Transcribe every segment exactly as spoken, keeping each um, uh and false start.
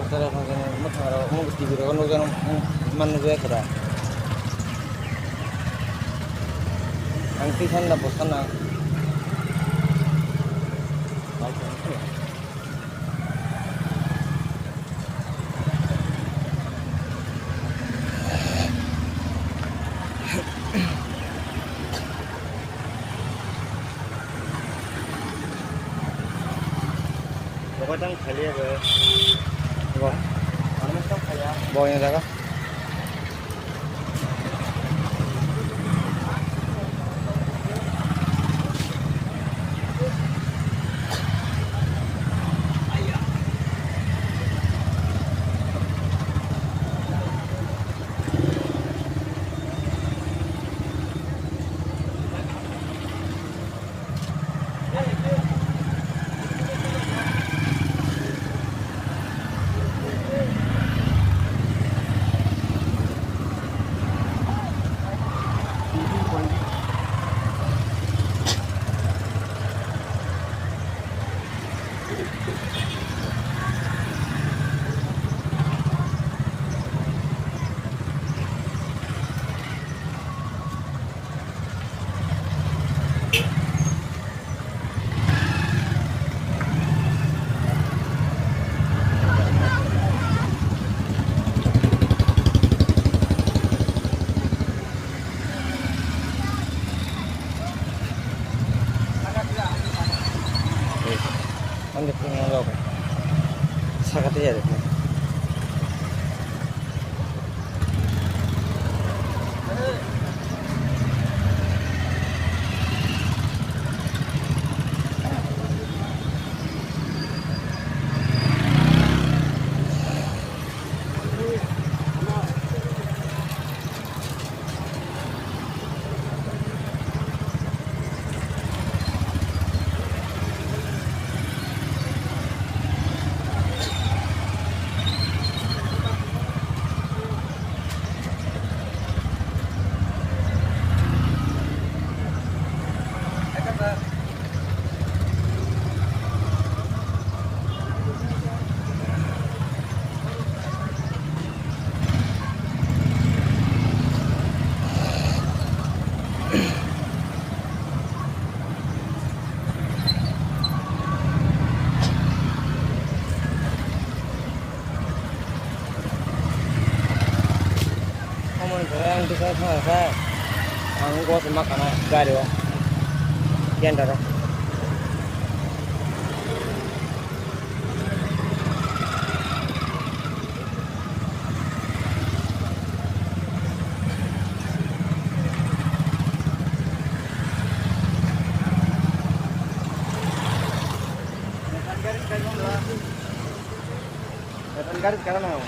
Tara thangkhe mwthang rok, omo T V rogo nukjak, man nukjak khe da. Ang twi sanna bo sanna. Bo tang khali ya bo. Bo. Ano tang khali ya. Bo yang jaga. Ang de pung ang lok. Sakate ya de. Omo ni pore ang bwsa thangkha, ang go se ma kana gari o, gandaro. Gari sekarang mau.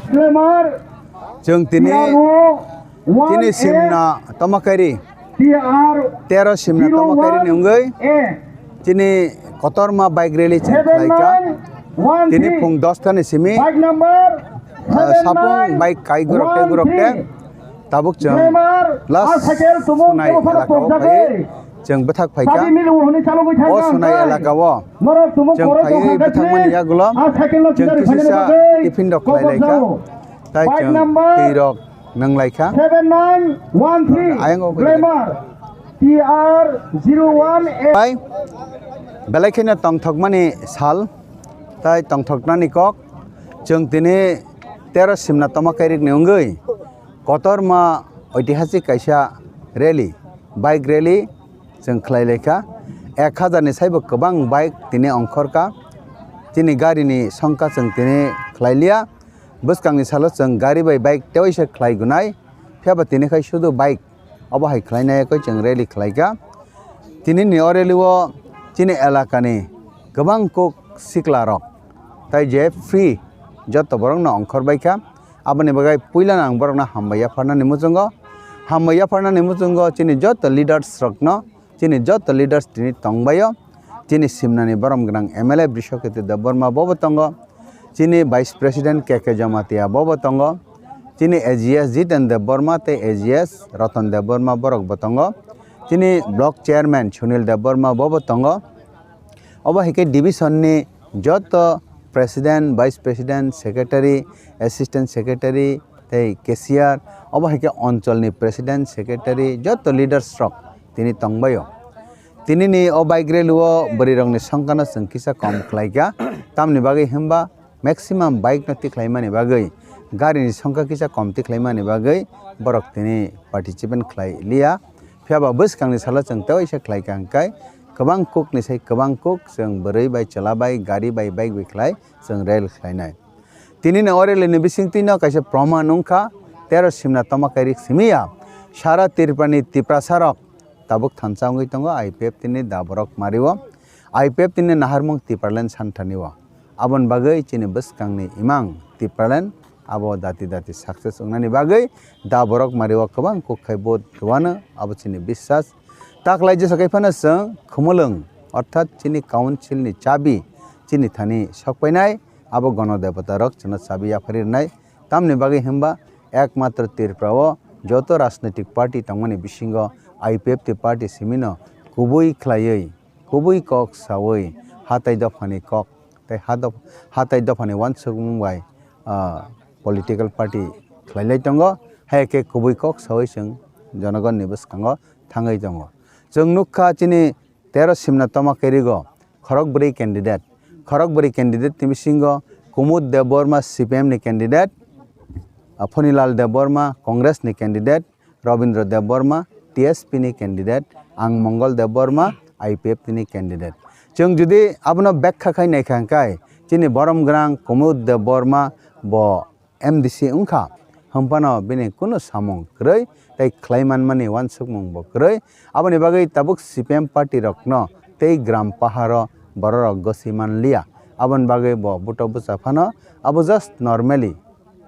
Disclaimer, chwng tini, T R O one A, tini Simna Tamakairi, T R tero Simna zero Tamakairi ni one wngwi A, tini kotorma bike rally chwng seven khlaikha. Nine one three. Tini phung dos ta ni simi, bike number ah, seven nine one three. Sapung bike kai gurok te gurok te. Tabuk chwng Glamour, last ah, cycle tumung sunai tebo phano elaka o pokjak phai, oi. Chwng bwthak phaikha. Sabi milu hwnwi chalogwi thangkha. O sunai elaka o norok tumung chwng phaiwi bwthakmani yagulo. Ah, cycle no chwng chidari kisa phainani bagwi tiffin rok khlailai kha. Kokjao. Tai bike chwng number twi rok nwnglai kha. Seven nine one three ayang o Glamour T R zero one A. Bai belai kheno tongthokmani sal tai tongthoknani kok chwng tini tero Simna Tamakairi ni wngwi kotorma oitihasik kaisa rally bike rally chwng khlai laikha. Ek hazar ni saibo kwbang bike tini ongkhorkha. Chini gari ni songkha chwng tini khlai liya. Bwskang ni salo chwng gari bai bike tewaisa khlai gunai. Phiya ba tini khai sudu bike obo hai khlai nai yakwi chwng rally khlai kha. Tini ni o rally o chini elaka ni kwbang kuk sikla rok tai je free joto borok no ongkhor bai kha. Aboni bagwi puila no ang borok no hambai yapharnani muchungo. Hambai yapharnani muchungo chini joto leaders rok no, chini joto leaders tini tongbaio. Chini simnani borom gwnang M L A Brishaketu Debbarma bobo tongo. Chini Vice President K K Jamatia bobo tongo. Chini A G S Jiten Debbarma tei A G S Ratan Debbarma borok bo tongo. Chini Block Chairman Sunil Debbarma bobo tongo. Obo hai khe division ni joto President, Vice President, Secretary, Assistant Secretary tei Cashier, obo hai khe onchol ni President, Secretary, joto leaders rok tini tongbaio. Tini ni o bike rally o bwrwi rok ni songkha no chwng kisa kom khlai kha, tamni bagwi hwnba maximum bike no tikhlai mani bagwi, gari ni songkha kisa kom tikhlai mani bagwi borok tini participant khlai liya. Phiya ba bwskang ni salo chwng tewaisa khlai kha hwnkhe kwbang kuk ni sai kwbang kuk chwng bwrwi bai chwla bai gari bai bike bai khlai chwng rally khlai nai. Tini ni o rally ni bising twi no kaisa proman wngkha, tero simna toma kairik simi ya. Sara Tripura ni Tiprasa rok tabuk thansa wngwi tongo I P F T ni da borok mari o. I P F T ni naharmung Tipraland santhani o. Aboni bagwi chini bwskang ni imang Tipraland abo dati dati success wngnani bagwi da borok mari o kwbang kuk khai vote rwano, abo chini biswas. Taklai jesa khai phano chwng khumulwng, orthat chini council ni chabi chini thani sokpainai, abo gono debota rok chwngno chabi yaphari rwnai. Tamni bagwi hwnba ekmatro Tripura o joto rajnitik party tongmani bisingo I P F T party simino kubui khlaiwi, kubui kok sawi hatai dophani kok tei ha doph-, hatai dophani uansukmung bai, ah, political party khlailai tongo. Hai khe kubui kok sawi chwng jonogonni bwskango thangwi tongo. Chwng nukha chini tero simna toma kerigo khorok bwrwi candidate. Khorok bwrwi candidate ni bisingo Kumud Debbarma C P M ni candidate, ah, Phonilal Debbarma Congress ni candidate, Robindra Debbarma T S P ni candidate, ang Mongol Debbarma I P F T ni candidate. Chwng jodi abono bekha khai naikha hwnkhe, chini borom gwnang Kumud Debbarma bo M D C wngkha, hwnphano bini kunu samung kwrwi tei khlai manmani uansukmung bo kwrwi. Aboni bagwi tabuk C P M party rokno tei gram paharo bororok gosi manliya. Aboni bagwi bo buto bwcha phano abo just normally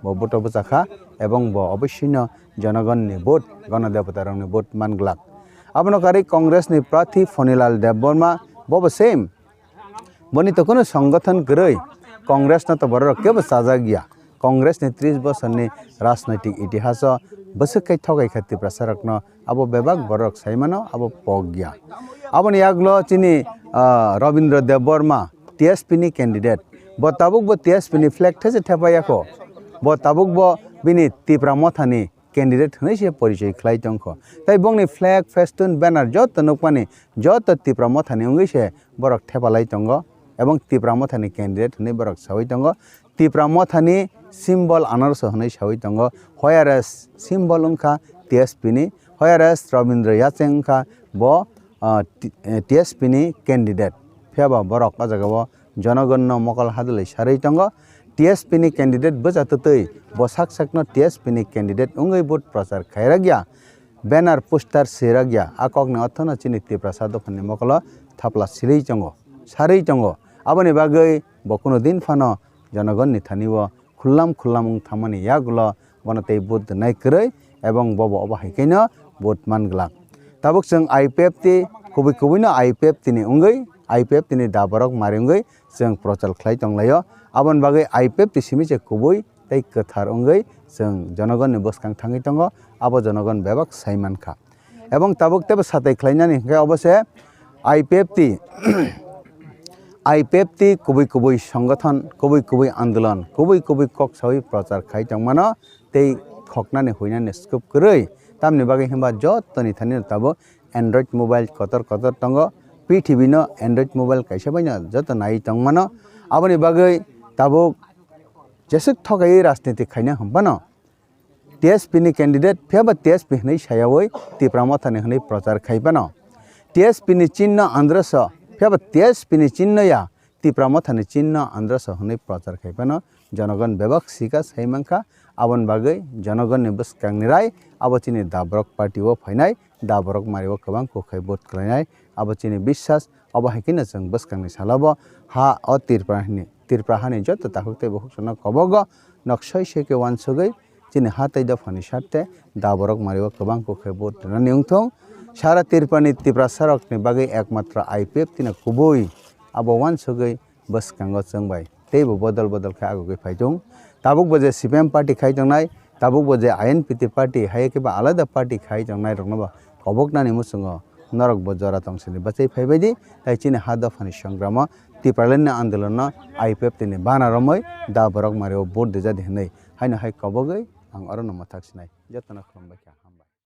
bo buto bwchakha ebong bo oboisino jonogonni vote, gono debota rokni vote man glak. Abono karwi Congress ni prarthi Phonilal Debbarma bo bo same. Boni to kuno songothon kwrwi, Congress no to borok kebo chajak ya. Congress ni tris bosorni rajnoitik itihaso bwswk khe thokai kha Tiprasa rokno, abo bebak borok sai mano, abo pok ya. Aboni yagulo chini, ah, Robindra Debbarma T S P ni candidate. Bo tabuk bo T S P ni flag these thepai ya kho. Bo tabuk bo bini Tipra Motha ni candidate hwnwi se porichoi khlai tong kho. Tai bongni flag, festoon, banner joto nukmani joto Tipra Motha ni wngwi se borok thepalai tongo. Ebong Tipra Motha ni candidate hwnwi borok sawi tongo. Tipra Motha ni symbol anarso hwnwi sawi tongo. Whereas symbol wngkha T S P ni, whereas Robindra Yacheng wngkha bo, ah, T-, eh, T S P ni candidate. Phiya ba borok o jaga o jonogon no mokol hadwlwi sarwi tongo. T S P ni candidate bwcha twtwi bo sak sakno T S P ni candidate wngwi vote prochar khairak ya. Banner poster swirak ya. A kokni orthono chini Tiprasa dophani mokolo thapla silwi tongo, sarwi tongo. Aboni bagwi bo kuno din phano jonogonni thani o khullam khullam wng thangmani yagulo bono tei vote rwnai kwrwi ebong bobo obo hai khe no vote man glak. Tabuk chwng I P F T kubui kubui no I P F T ni wngwi, I P F T ni da borok mari wngwi chwng prochar khlai tong lai o. Aboni bagwi I P F T simi se kubui tei kwthar wngwi chwng jonogonni bwskang thangwi tongo, abo jonogon bebak sai man kha. Ebong tabuk teibo satai khlainani hwnkhe obo se I P F T, I P F T kubui kubui songothon, kubui kubui andolon, kubui kubui kok sawi prochar khai tongmano tei khoknani huinani scope kwrwi. Tamni bagwi hwnba jotoni thani tabuk Android mobile kotor kotor tongo, pithibino Android mobile kaisa baino joto nai tongmano. Aboni bagwi tabuk jeswk thokaiwi rajniti khaina hwnphano T S P ni candidate, phiya ba T S P hwnwi sayawi Tipra Mothani hwnwi prochar khai phano. T S P ni chinno Androso, phiya ba T S P ni chinno ya, Tipra Mothani chinno Androso hwnwi prochar khai phano. Jonogon bebak sika sai mankha, aboni bagwi jonogonni bwskangni rai abo chini Daborok party o phainai, Daborok Mari o kwbang kok khai vote khlainai, abo chini biswas. Abo hai kheno chwng bwskangni salo bo ha o Tripura hani, Tripura hani joto takhuk tei bukhuk chwngno kobogo nok soi soi khe uansugwi chini ha tei dophani sarte Daborok Mari o kwbang kok khai vote rwnani wngthung. Sara Tripura ni Tiprasa rokni bagwi ekmatro I P F tino kubui abo uansugwi bwskango chwng bai teibo bodol bodol khe agugwi phai thung. Tabuk bo je C P M party khai tongnai, tabuk bo je I N P T party, hai khe ba alada party khai tongnai rokno bo koboknani muchungo norok bo jora tong sini bachai phai bai di. Tai chini ha dophani songramo Tipraland ni andolon no I P F T ni bana romwi Daborok Mari o vote dija di hwnwi haino hai kobogwi ang oro no mwthak sinai. Jotono khulumbai kha.